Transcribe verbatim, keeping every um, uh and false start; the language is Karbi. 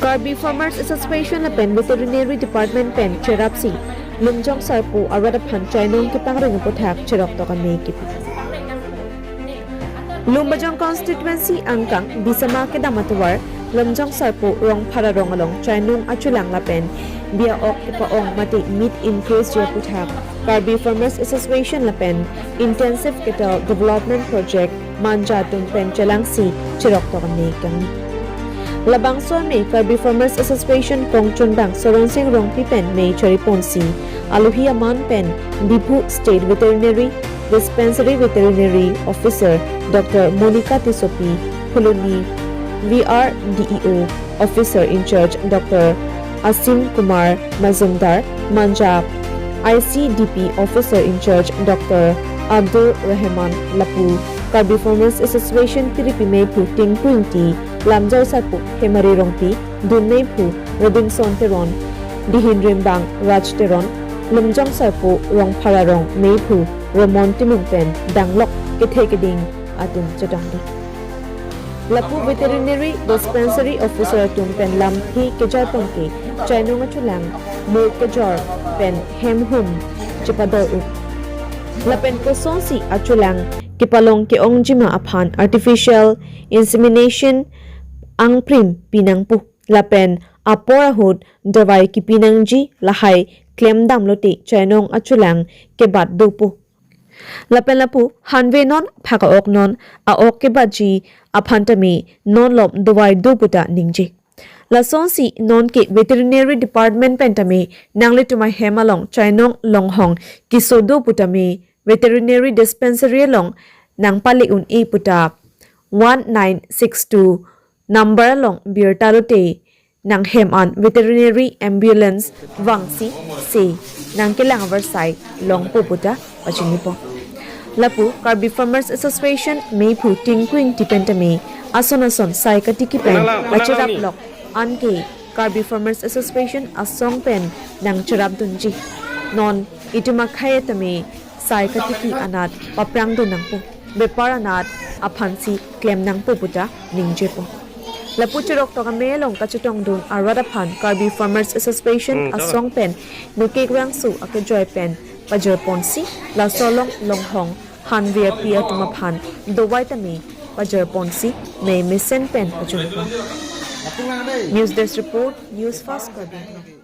Karbi Farmers Association lapen Veterinary Department pen cherapsi Lumjong Sarpo arat aphan chainong kepangreng aputhak cheroktok amei kipi. Lumbajong constituency angkang Bisama kedam atovar Lumjong Sarpo Rongphar arong along chainong achulang lapen bia-ok kepa-ong mate meat increase ji aputhak Karbi Farmers Association lapen Intensive Cattle Development Project Manja atum pen chelangsi cheroktok amei kangni. Labangso amei Karbi Farmers Association kongchunbang Soronsing Rongpi pen mei chariponsi alohi aman pen Diphu State Veterinary Dispensary Veterinary Officer Doctor Monica Tissopi, Phuloni V R D E O Officer in Charge Doctor Asim Kumar Majumdar, Manja I C D P Officer in Charge Doctor Abdul Rahman lapu Karbi Farmers Association piripi meiphu Tinku Ingti, Lamjai Sarpo Hemari Rongpi, dun meiphu Robinson Teron, dihin rimbang Raj Teron, Lumjong Sarpo Rongphar arong meiphu Ramon Timung pen danglok kethe keding atum chetongdun. Lapu Veterinary Dispensary Officer atum pen lamthe kejar pon ke chainong achulang, mur kejor pen hemhum chepador-un. Lapen kosonsi achulang kepalong ke-ong jima aphan artificial insemination angprim pinangpo. Lapen apor ahut dawai kipinangji lahai klemdamlote chainong achulang kebat dopo. Lapen lapu hanve non phaka-ok non a-ok kebatji aphan tame non lom dawai do puta ningje. Lasonsi non ke Veterinary Department pen tame nanglitum ahem along chainong longhong keso do putame Veterinary Dispensary along nangpale un-e puta one nine six two number along birta lote nanghem an veterinary ambulance vangsi se nangkelang avarsai longpo puta pachinipo. Lapu Karbi Farmers Association meiphu Tinku Ingti pen tame ason ason sai katiki pen acherap lok anke Karbi Farmers Association asong pen nangcherapdunji. Non itum akhei tame sai katiki anat paprangdun nangpo, bepar anat aphansi klem nangpo puta ningjepo. Lapu cheroktok amei along kachetongdun arat aphan Karbi Farmers Association asong pen nukek rangsu akejoi pen pajirponsi laso along longhong hanve api atum aphan dawai tame pajirponsi mei mesen pen pajirpon. News Desk Report, News Fast Karbi Anglong.